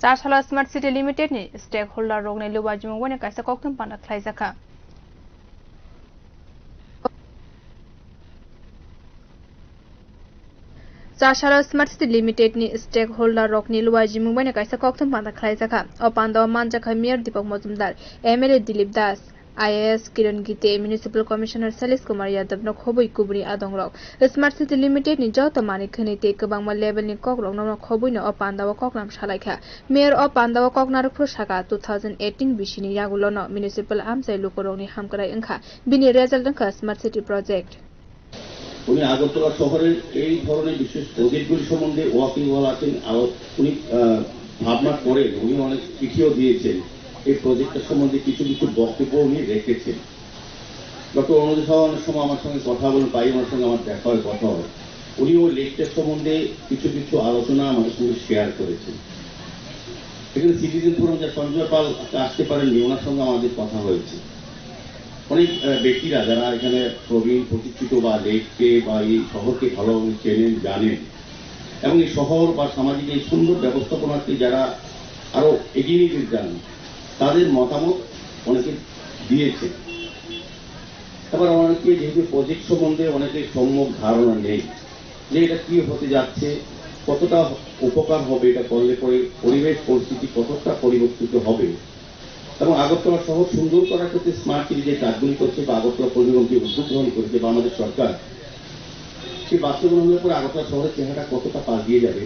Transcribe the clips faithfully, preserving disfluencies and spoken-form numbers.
Chasala Smart City Limited ni stakeholder rokni luwajimung bai kaisa kokthum panda khlaijakha. Chasala Smart City Limited ni stakeholder rokni luwajimung bai kaisa kokthum panda khlaijakha. O panda o manjakha Mayor Deepak Majumdar, M L A Dilip Das, I A S Kiran Gite, Municipal Commissioner Sailesh Kumar Yadav no khobwi kubuni adongrok. Smart City Limited ni joto manwi khwnwi tei kwbangma level ni kokrok no khobwi no o panda o koklam salaikha. Mayor o panda o kok narwkphuru saka two thousand eighteen bisini yagulo no municipal amchai lukurokni hamkrai wngkha. Bini result wngkha Smart City Project. উনি আগরতলা শহরের এই ধরনের বিশেষ প্রজেক্টগুলি সম্বন্ধে ওয়াকিবহাল আছেন, আলো-, উনি, আহ, ভাবনা করেন, উনি অনেক চিঠিও দিয়েছেন, এই প্রজেক্টটা সম্বন্ধে কিছু কিছু বক্তব্য উনি রেখেছেন। ডক্টর অনুজ সাহা অনেক সময় আমার সঙ্গে কথা বলেন, প্রায় ওনার সঙ্গে আমার দেখা হয়, কথা হয়। উনি ওই লেকটা সম্বন্ধে কিছু কিছু আলোচনা আমাদের সঙ্গে শেয়ার করেছেন। এখানে সিটিজেন ফোরাম যা সঞ্জয় পাল আজকে আসতে পারেননি, ওনার সঙ্গে আমাদের কথা হয়েছে। অনেক, আহ, ব্যক্তিরা যারা এখানে প্রবীণ প্রতিষ্ঠিত বা লেককে বা এই শহরকে ভালোভাবে চেনেন, জানেন এবং এই শহর বা সামাজিক এই সুন্দর ব্যবস্থাপনাকে যারা আরো এগিয়ে নিতে চান, তাদের মতামত অনেকে দিয়েছে। আবার অনেকে যেহেতু প্রজেক্ট সম্বন্ধে অনেকে সম্যক ধারণা নেই যে এটা কি হতে যাচ্ছে, কতটা উপকার হবে এটা করলে পরে, পরিবেশ পরিস্থিতি কতটা পরিবর্তিত হবে এবং আগরতলা শহর সুন্দর করার ক্ষেত্রে স্মার্ট সিটি যে কাজগুলি করছে বা আগরতলা পৌর নিগম যে উদ্যোগ গ্রহণ করেছে বা আমাদের সরকার, সেই বাস্তবায়ন হলে পরে আগরতলা শহরের চেহারাটা কতটা পাল্টিয়ে যাবে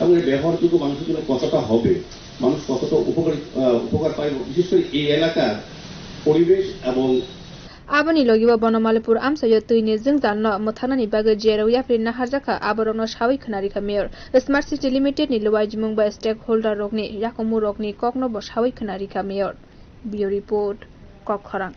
এবং এর ব্যবহারযোগ্য মানুষের জন্য কতটা হবে, মানুষ কতটা উপকারী, আহ, উপকার পাবে, বিশেষ করে এই এলাকার পরিবেশ এবং Aboni logi o Bonomalipur amchaio twini jwngjalno mwthanani bagwi jerok yapri naharjakha, aborokno sawi khwnarikha Mayor. Smart City Limited ni luaijimung bai stakeholder rokni yakungmung rokni kokno bo sawi khwnarikha Mayor. Bureau Report, Kokkhorang.